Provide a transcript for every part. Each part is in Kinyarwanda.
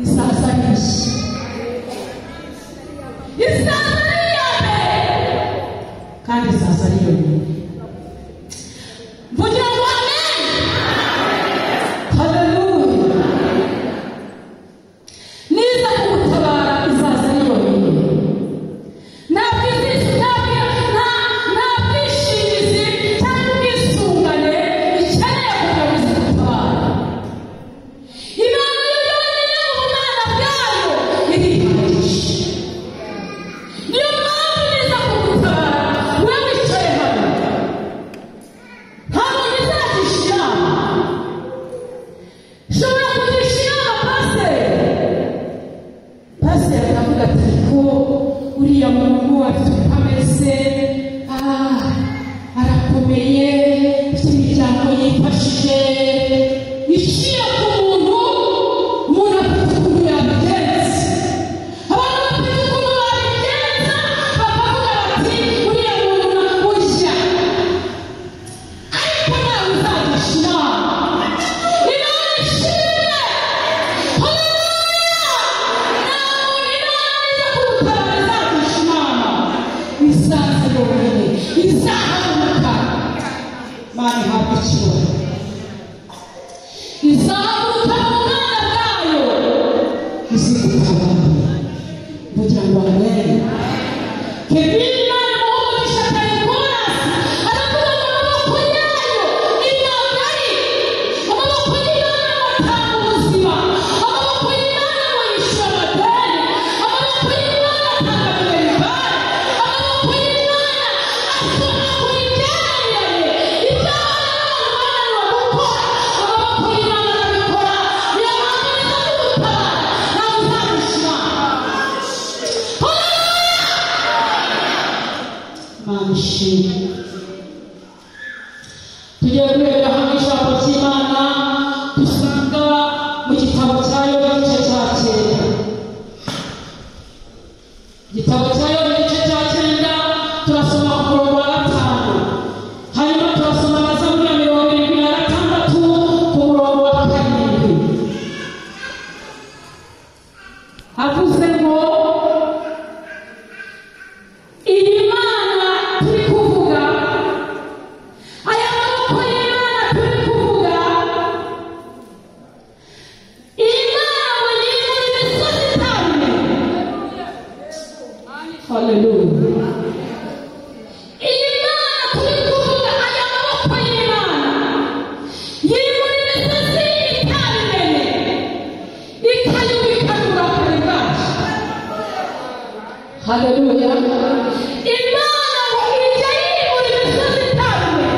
Izaza nyinshi, izaza ari iya mbere kandi izaza ari yonyine. Mvugira ngo amen, haleluya. Niza kugutabara izaza ari yonyine. Nta bwishingizi cyangwa ubwisungane ikeneye kugira ngo ize gutabara. Imana yo yonyine mu bumana bwayo irihagije. Niyo mpamvu niza kugutabara wowe wicaye hano, ntabwo izagisha inama. Ishobora kugisha inama pasiteri, pasiteri akavuga ati ko uriya muntu afite uko ameze, arakomeye, afite imiryango yifashije, ishyira ku muntu, umuntu afite ukuntu yabigenza. Abantu bafite ukuntu babigenza bakavuga bati uriya muntu nakurya, ariko nawe uzagisha inama. Imana ishimwe, haleluya. Nta muntu Imana iza kugutabara izagisha inama, izaza yonyine, izahaguruka. Imana ihabwe icyubahiro. Izahaguruka mu bwana bwayo izigutabara. Mvugira ngo amen. Kevin Imana imuha umugisha Karikorasi aravuga ngo amaboko yayo ni magari, amaboko y'Imana atanga ubuzima, amaboko y'Imana ngo yishyura amadeni, amaboko y'Imana atanga minerivare, amaboko y'Imana asobanura ibyananiranye, ibyo abana bananiwe gukora, amaboko y'Imana arabikora. Niyo mpamvu niza kugutabara nawe uzagisha. Imana ishimwe. Tugiye kurebera hamwe ijambo ry'Imana dusanga mu gitabo cya Yobu igice cya 9. Igitabo cya Yobu igice cya 9 turasoma ku murongo wa 5, hanyuma turasoma na Zaburi ya 76 ku murongo wa 7. Havuze ngo iyi Mana turi kuvuga, aya maboko y'Imana turi kuvuga, iyi Mana ngo yimura imisozi itabimenye. Haleluya. Iyi Mana turi kuvuga, aya maboko y'Imana yimura imisozi itabimenye, ikayubika uburakari bwacu. Haleluya. Imana ngo ijya yimura imisozi itabimenye.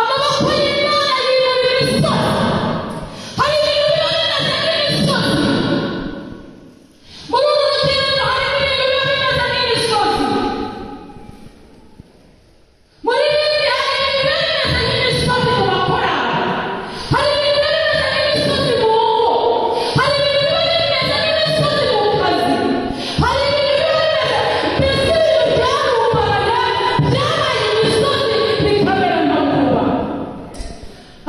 Amaboko y'Imana yimura imisozi. Hari ibintu biba bimeze nk'imisozi. Muri uru rugendo harimo ibintu biba bimeze nk'imisozi. Muri Bibiliya hari ibintu biba bimeze nk'imisozi mu makorali, hari ibintu biba bimeze nk'imisozi mu ngo, hari ibintu biba bimeze nk'imisozi mu kazi, hari ibintu biba bimeze mbese ibintu byarumbaraga byabaye imisozi bikamera nka nkuba.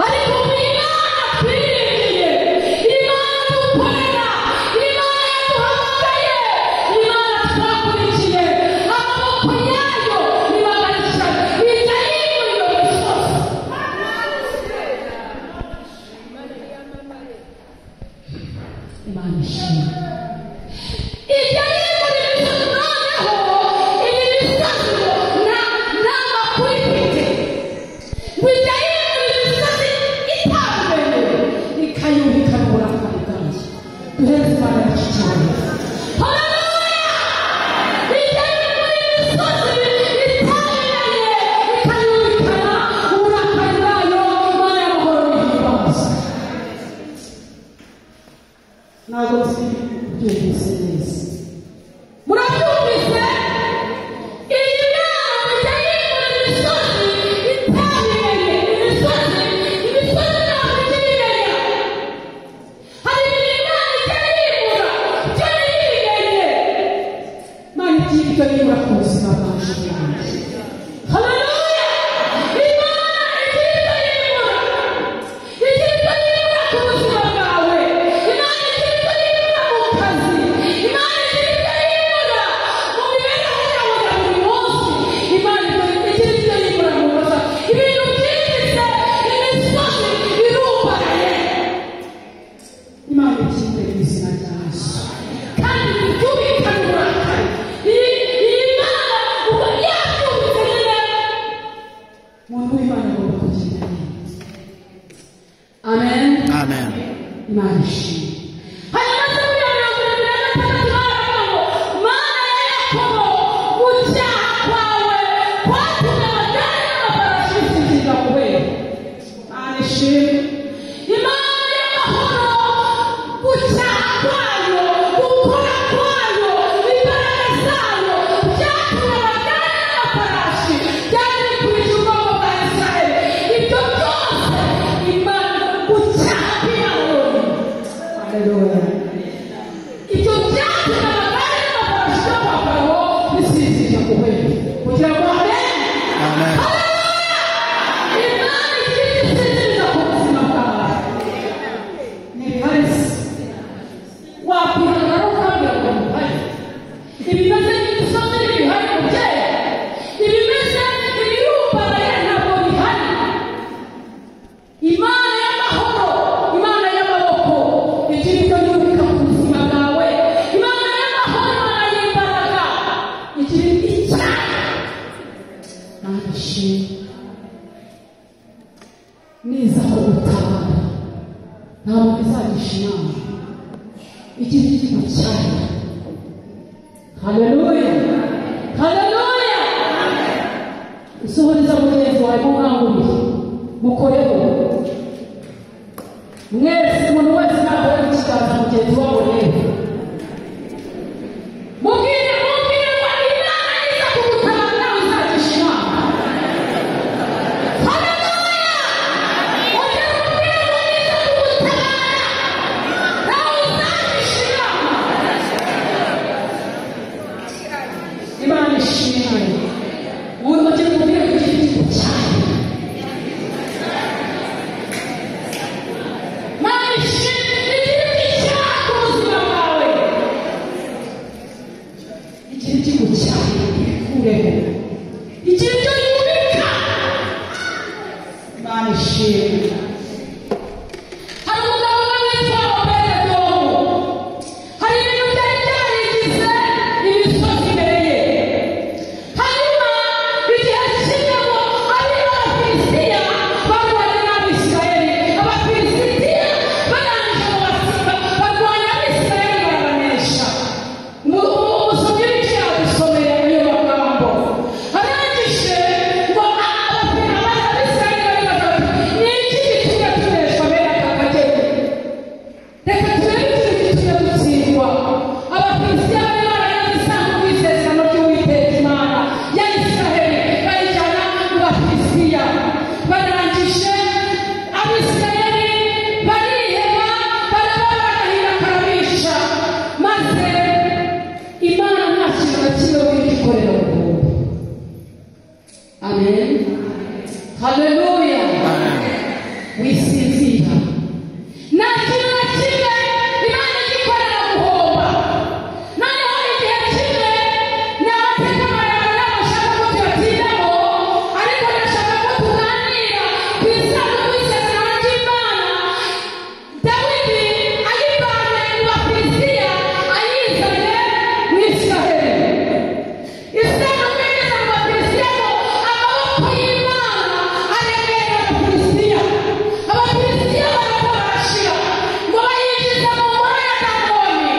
Ariko mu Imana twiringiye, Imana dukorera, Imana yaduhamagaye, Imana twakurikiye, amaboko yayo ni magari cyane, ijya yimura iyo misozi. Imana ishimwe. Ijya yimura imisozi. Noneho iyi misozi ngo nta makuru ifite, ngo ijya yimura imisozi itabimenye, ikayubika mu burakari bwayo. Duhereze Imana yacu icyubahiro. Haleluya. Ijya yimura imisozi itabimenye, ikayubikana uburakari bwayo. Imana y'amahoro n'ihimbaza. Ntabwo nzi kubyumvise neza. Murabyumvise? Iyi Mana ijya yimura imisozi itabimenye. Imisozi ntabwo ijya ibimenya. Hari ibintu Imana ijya yimura byo Amen. Amen. Imana ishimwe. Hanyuma zaburi ya 76 baravuga ngo Mana ya Yakobo, gucyaha kwawe kwatumye amagare n'amafarashi bisinzira kubera. Imana ishimwe. Imana y'amahoro, gucyaha kwayo, gukora kwayo, imbaraga zayo byatumye amagare n'amafarashi byari bikurije ubwoko bwa Isiraheli. Ibyo byose Imana, gucyaha kw'Imana yonyine. Haleluya. Ibyo byatumye amagare n'amafarashi yo kwa Farawo bisinzira kubera. Kugira ngo amen. Amen. Haleluya. Imana igira icyo isinziriza ku buzima bwawe. Ntibihari se. Wakwihangana ukambwira ngo ntibihari. Ibimeze nk'imisozi ntibihari mubyeyi. Ibimeze ibirumbaraye ntabwo bihari. Imana y'amahoro, Imana y'amaboko, igira icyo yubika ku buzima bwawe. Imana y'amahoro, Imana y'imbaraga, igira icyaha. Imana ishimwe. Niza kugutabara, ntabwo izagisha inama. Igira ikigucyaha. Haleluya. Haleluya. Isuhuriza mugenzi wawe mukangurire, mukoreho. Mwese, umuntu wese nakore ku kiganza mugenzi wabo rero. Mubwire, mubwire ngo Imana iza kugutabara nawe izagisha inama. Haleluya. Ongera umubwire ngo niza kugutabara nawe uzagisha inama. Imana ishimwe. Ongera umubwire ko igira ikigucyaha. Imana ishimwe, igira icyaha ku buzima bwawe. Igira ikigucyaha, ikureho. Igira icyo yubika. Imana ishimwe. Hari umugabo umwe witwa Obededomu. Hari ibintu byari byarigize imisozi imbere ye. Hanyuma igihe kimwe ngo Abafilisitiya barwanye n'Abisirayeli. Abafilisitiya barangije ngo barwanya Abisirayeli barabanesha. Umusomyi w'icyo yadusomeye ayo magambo. Arangije ngo Abisirayeli baribaza bati, ni iki gitumye tuneshwa bene aka kageni? Reka turebe ikintu gitumye dutsindwa. Abafilisitiya bari bararenze isanduku y'isezerano ry'Uwiteka Imana ya Isiraheli, bayijyana mu Bafilisitiya. Barangije Abisirayeli bariheba, barababara agahinda karabica. Maze Imana nta kintu na kimwe ijya ikorera mu buntu. Amen. Haleluya. Wisinzira. Nta kintu na kimwe Imana ijya ikorera guhomba. Noneho igihe kimwe ni amateka maremare ntabwo nshaka ko tuyatindamo, ariko ndashaka ko tuganira ku isanduku y'isezerano ry'Imana. Dawidi ayivanye mu Bafilisitiya ayizanye mu Isiraheli. Isanduku igeze mu Bafilisitiya ngo amaboko y'Imana aremera Abafilisitiya. Abafilisitiya barapfa barashira, ngo bayinjiza mu ngoro ya Dagoni.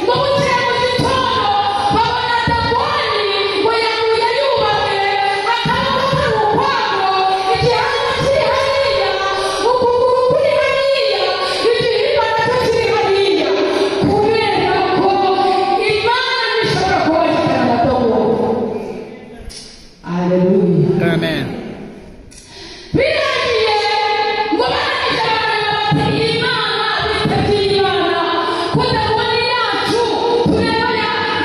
Ngo bukeye mu gitondo babona Dagoni ngo yaguye yubamye, akaboko kari ukwako, igihanga kiri hariya, ukuguru kuri hariya, igihimba nacyo kiri hariya. Kubera ko Imana ishobora kubagirira amadobo. Haleluya. Amen. Birangiye ngo barangije barareba bati Imana bitabye Imana ko Dagoni yacu tureba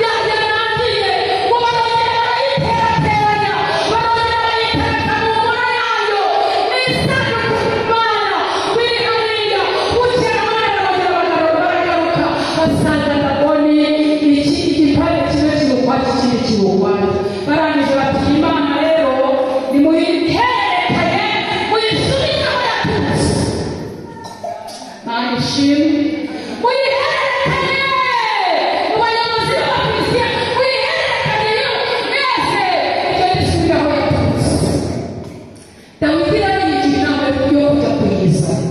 yarangiye, ngo barongera barayiterateranya, barongera bayitereka mu ngoro yayo n'isanduku y'Imana biri hariya. Bukeye none barongera baragaruka basanga Dagoni iki igipande kimwe kiri ukwacyo ikindi kiri ukwacyo. Barangije bati Imana rero nimuyihererekanye muyisubize aho yaturutse. Imana ishimwe. Muyihererekanye mu bayobozi b'Abafilisitiya, muyihererekanye yo mwese icyo gisubire aho yaturutse. Dawidi rero yigira inama yo kujya kuyizana.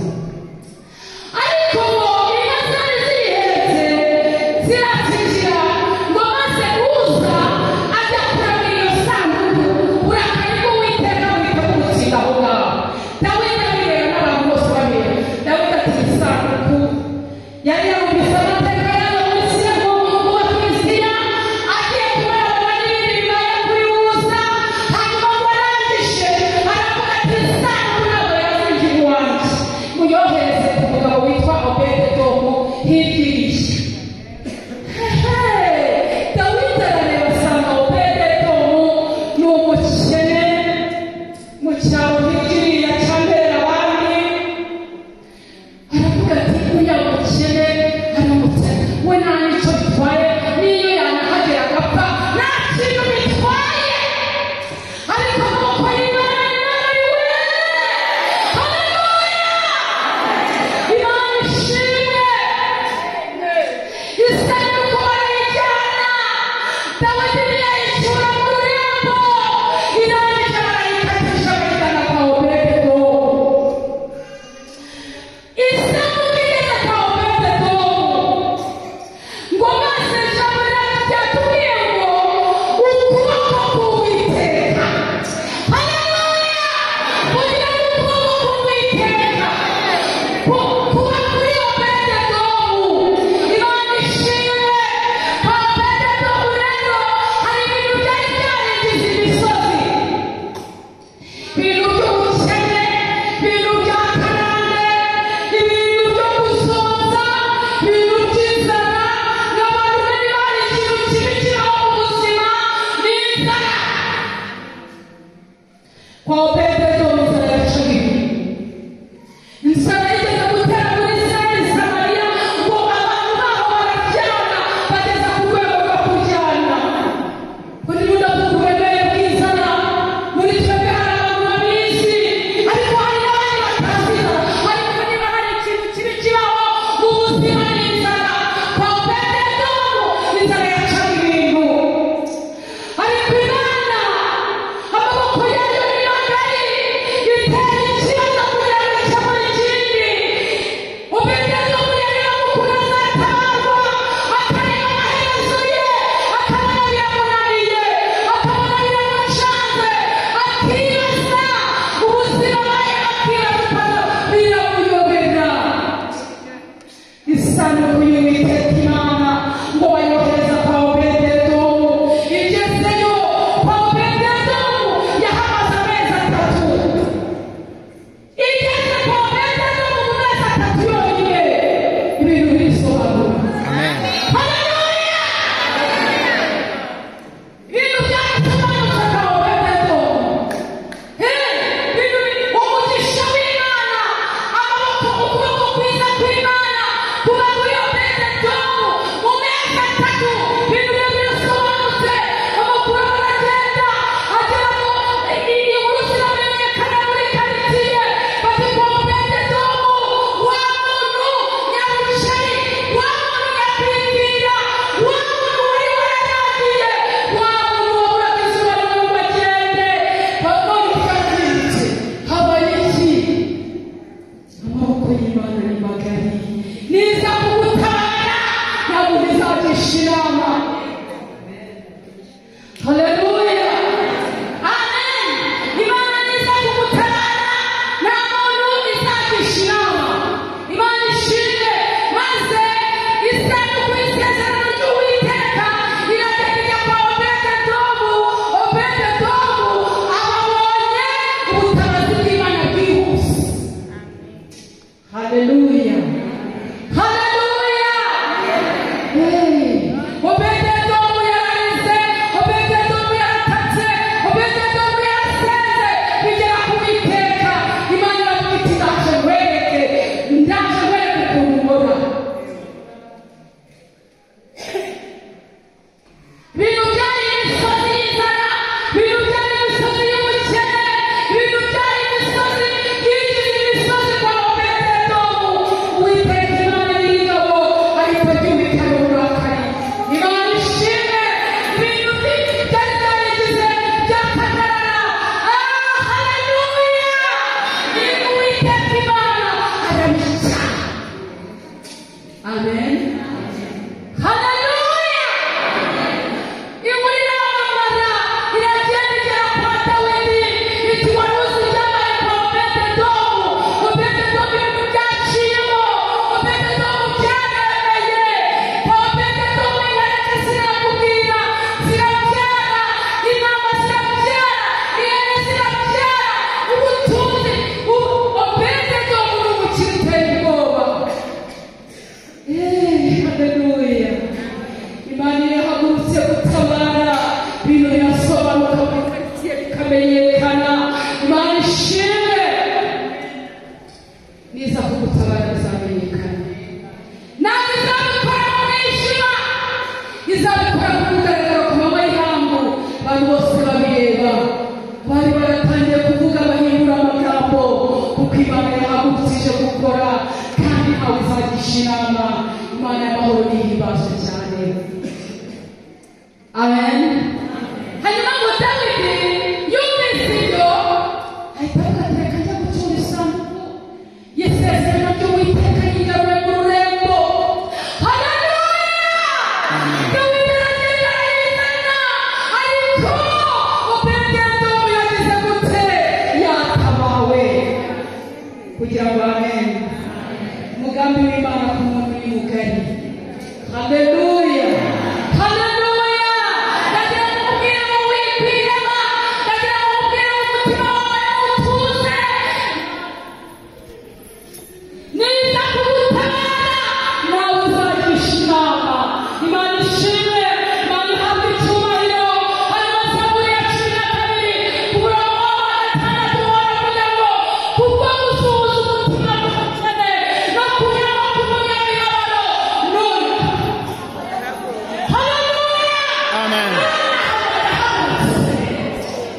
Haleluya, haleluya. Obededomu yararize, Obededomu yaratatse, Obededomu yarasenze, bigera ku Uwiteka. Imana iravuga iti ndaje nkwereke, ndaje nkwereke ukuntu nkora. Ibintu byari imisozi y'inzara, ibintu byari imisozi y'ubukene, ibintu byari imisozi yigize imisozi kwa Obededomu. Uwiteka Imana y'ingabo ahita aryubikana uburakari. Imana ishimwe, ibintu byari byarigize byakagarara. Ah, haleluya! Ni Uwiteka Imana arabica. Amen. Haleluya! Inkuru iramamara, iragenda igera kwa Dawidi, iti wari uzi ibyabaye kwa Obededomu? Obededomu ibintu byaciyemo, Obededomu byaremeye, kwa Obededomu ingarake zirakubwira, zirabyara, intama zirabyara, ihene zirabyara, ubutunzi. Obededomu ni umukire uteye ubwoba. Haleluya! Imana irahagurutse gutabara, ibintu birasobanuka muri karitsiye bikamenyekana. Imana ishimwe, niza kugutabara bizamenyekana. Ntabwo izabikora mu mwijima, izabikora ku mugaragaro ku manywa y'ihangu, abantu bose babireba. Bari baratangiye kuvuga bahindura amagambo, kuko Imana yahagurutse ije gukora, kandi ntawe izagisha inama. Imana y'amahoro nihimbazwe cyane. Amen. Hanyuma ngo Dawidi yumvise ibyo, ahita avuga ati reka njya gutura isanduku y'isezerano ry'Uwiteka yigarure mu rurembo. Haleluya! Dawidi aragenda arayizana, ariko Obededomu yagize gute? Yatabawe. Kugira ngo amen. Umugambi w'Imana ku muntu ni mugari. Haleluya! Haleluya! Ndagira ngo nkubwire ngo wikwiheba, ndagira ngo nkubwire ngo umutima wawe utuze. Niza kugutabara, nawe uzagisha inama. Imana ishimwe, Imana ihabwe icyubahiro. Hanyuma Zaburi ya 12 ku murongo wa 6 baravuga ngo kubwo gusuhuza umutima w'umukene no kunyurwa k'umunyamibabaro none. Haleluya! Amen.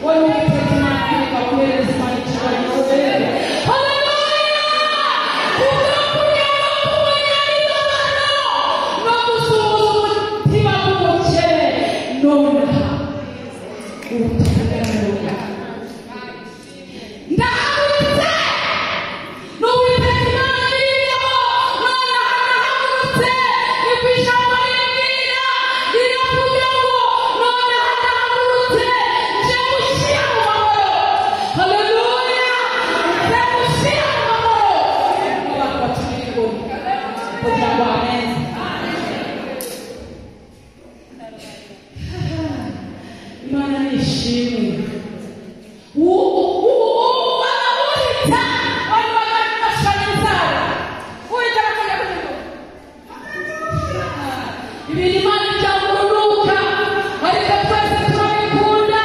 Wowe Uwiteka Imana ikaguhereza Imana icyubahiro. Haleluya! Kubwo kunyurwa k'umunyamibabaro no gusuhuza umutima w'umukene nonaha ubutaka. Ndahagurutse n'Uwiteka Imana y'ingabo, nonaha ndahagurutse. Ni ku ijambo rimbwira, riravuga ngo nonaha ndahagurutse nje gushyira mu mahoro. Haleluya! Nje gushyira mu mahoro abantu batuye ingoma. Kugira ngo amen. Imana nishimwe. Uhita abantu bagafashanya inzara, uhita bakajya kuvuga ibintu Imana ibyamurunuka, ariko twese turabikunda.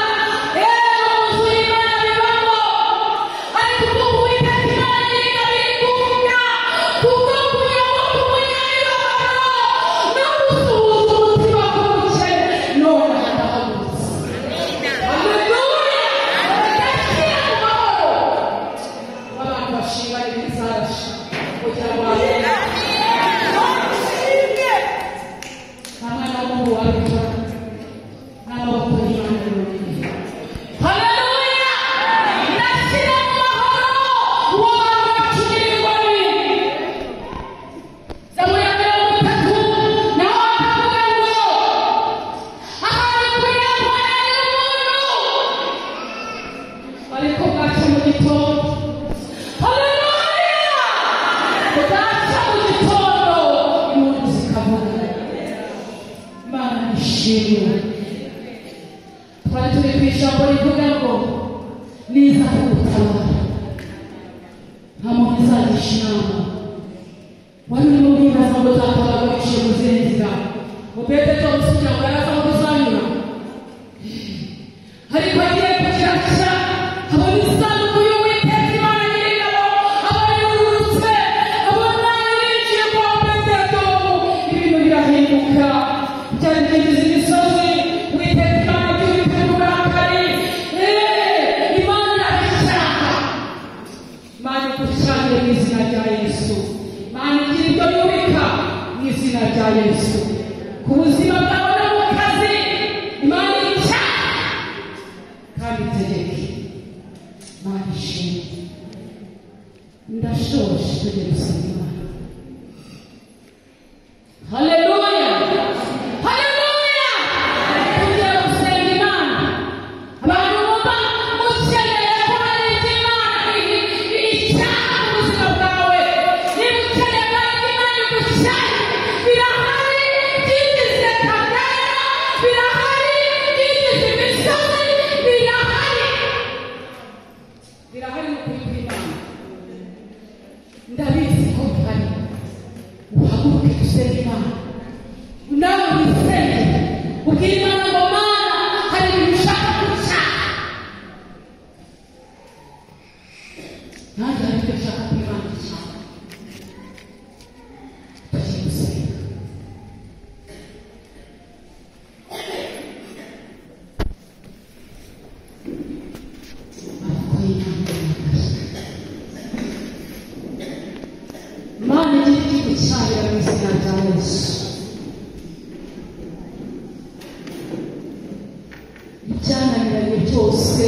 Mu nzu y'Imana bibamo, ariko ubwo Uwiteka Imana y'ingabo iri kuvuga kubwo kunyurwa k'umunyamibabaro no gusuhuza umutima w'umukene, nonaha ndahagurutse. Haleluya! Ndashyira mu mahoro abantu bashima ibizarasha kugira ngo amen. Nta mwana w'umuhungu wabikora, n'amaboko y'Imana yonyine. Haleluya! Ndashyira mu mahoro uwo bantu bacugira ingoni. Zaburi ya 30 naho bakavuga ngo ahantu ku irembo hari umuntu, ariko bwacya mu gitondo. Haleluya! Bwacya mu gitondo impundu zikavuga. Imana ishimwe. Twari turi ku ijambo rivuga ngo niza kugutabara, nta muntu izagisha inama. igucanire mu izina rya Yesu. Imana igira ibyo yubika mu izina rya Yesu. Ku buzima bwawe no mu kazi, Imana icana kandi itegeke. Imana ishimwe. Ndashoje, tujye gusenga Imana. Haleluya, haleluya. Tujye gusenga Imana. Abantu bumva mukeneye ko hari ibyo Imana icana mu buzima bwawe, niba ukeneye ko hari ibyo Imana igucana, birahari byigize kamere, birahari byigize imisozi, birahari, birahari mu kuri kw'Imana. Ndabizi ko bihari. Uhaguruke dusenge Imana, nawe wisenge, ubwire Imana ngo Mana, hari ibintu ushaka gucana, nanjye hari ibyo nshaka ko Imana icana. Tugiye gusenga. Amaboko y'Imana arahagaze. Imana igira icyo igucanira mu izina rya Yesu. Ibyananiranye byose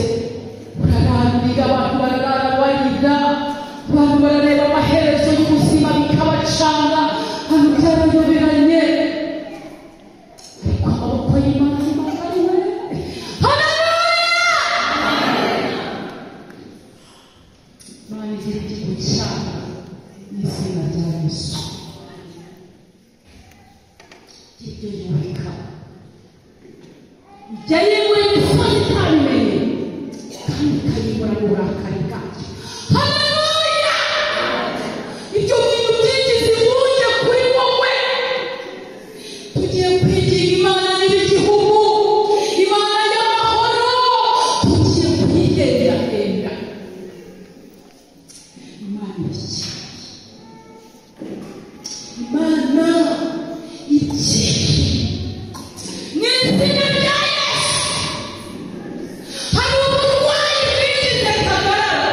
urarambira, abantu bararara barira, abantu barareba amaherezo y'ubuzima bikabacanga, abantu byarayoberanye, ariko amaboko y'Imana ari we. Haleluya! Imana igira icyo igucana mu izina rya Yesu. Ibyo yubika ijya yimura imisozi itabimenye, kandi ikayimura n'uburakari bwayo. Haleluya! Ibyo bintu byigize ingunge kuri wowe, tugiye kwigira Imana nyir'igihugu, Imana y'amahoro, tugiye kuyigendagenda. Imana ikiye, Imana ikiye mu izina rya Yesu. Hari uburwayi bwigize kagarara,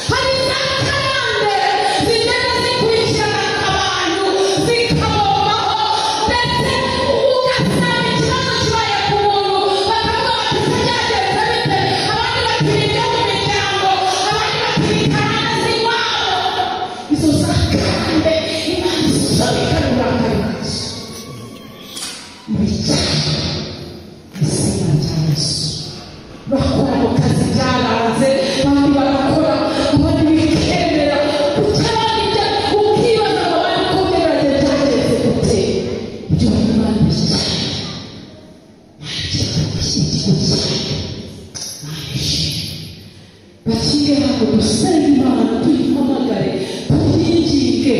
hari za karande zigenda zikurikirana abantu zikabomaho, ndetse ugasanga ikibazo kibaye ku muntu, bakavuga bati se byagenze bite, abandi bati ni ibyo mu miryango, abandi bati ni karande z'iwabo. Izo za karande Imana isobekana uburakari bwazo, ibicana izina rya Yesu. Bakora mu kazi byaranze, abandi barakora, abandi bikemera, kuki abandi ibyo ukibaza ngo abandi ko byaranze byagenze gute? Ibyo Imana ibicana, Imana ishimwe. Bakire hano dusenge Imana, tuyihamagare, tuyinginge.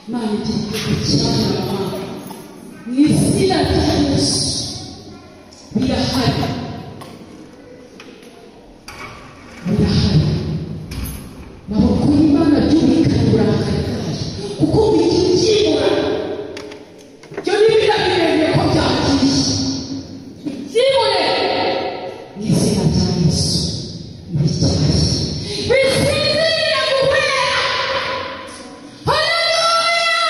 Imana igira icyo igucana mu izina rya Yesu. Birahari, birahari. Maboko y'Imana byubikana uburakari bwayo, kuko bikibyimura byo ntibirabirebye ko byagiye. Byimure mu izina rya Yesu. Ibicyayi bisinziriye guhera. Haleluya!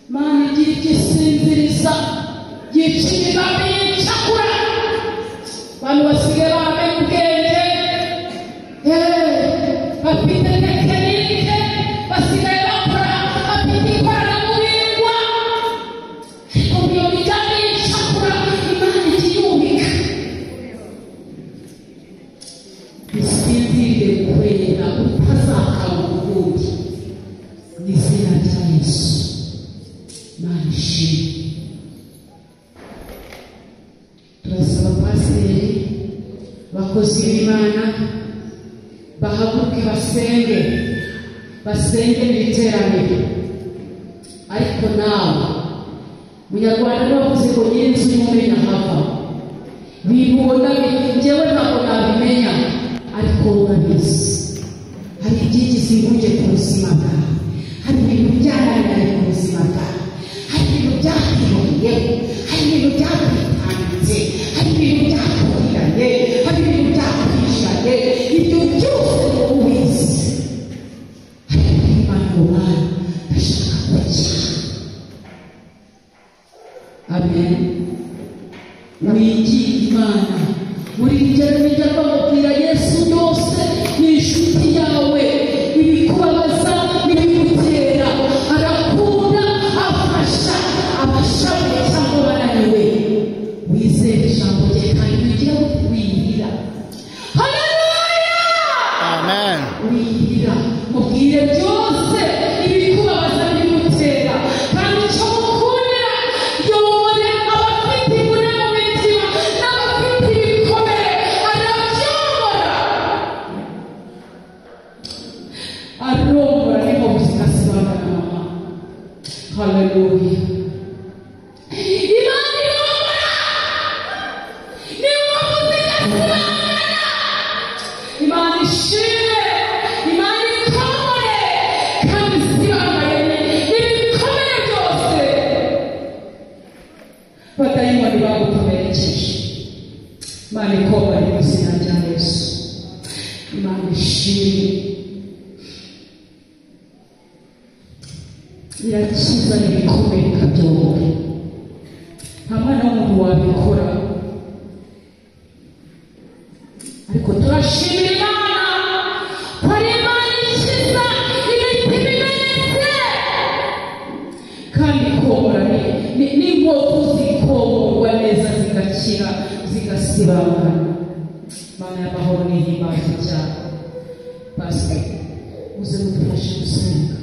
Imana igira icyo isinziriza, yica imigambi y'icakura. Abantu basigaye baramenye ubwenge, bafite tekinike, basigaye bakora, bafite ikoranabuhanga, ariko iyo migambi y'icakura Imana ijya iyubika. Bisinziriye guhera, utazakanga ukundi mu izina rya Yesu. Imana ishimwe. Turasaba pasiteri, abakozi b'Imana bahaguruke basenge, basenge mu iteraniro. Ariko nawe Munyarwanda niwe wavuze ngo nyir'inzu y'umumenya hava, bintu ubona njyewe ntabwo nabimenya, ariko wowe urabizi. Hari ibyigize ingunge ku buzima bwawe, hari ibintu byarananiye ku buzima bwawe, hari ibintu byakwihoriyeho, hari ibintu byakwitambitse, hari ibintu byakuriranye, hari ibintu byakwinjiriye. Winginga Imana muri ibyo bijya bamubwira Yesu byose ni inshuti yawe, ibikubabaza n'ibigutera arakunda, afasha abashavuye cyangwa bananiwe. Wizere ijambo rye kandi wigira wirira. Haleluya! Amen. Wirira, mubwire byose ibikubabaza n'ibigutera, kandi icyo mukundira yomore abafite imvune mu mitima n'abafite ibikomere, arabyomora, aromora n'inkovu zigasibangana. Mama, haleluya! Imana iromora n'inkovu zigasibangana. Imana ishimwe, Imana ikomore kandi isibanganye ibikomere byose badayimoni bagukomerekeje. Imana ikomore mu izina rya Yesu. Imana ishimwe, irakiza ibikomere ikabyomora. Nta mwana w'umuntu wabikora, ariko turashimira Imana ko ari Imana ikiza imitima imenetse kandi ikomora n'inkovu zikomorwa neza, zigakira, zigasibangana. Imana y'amahoro n'ihimbazwe cyane. Pasiteri, uze mudufashe gusenga.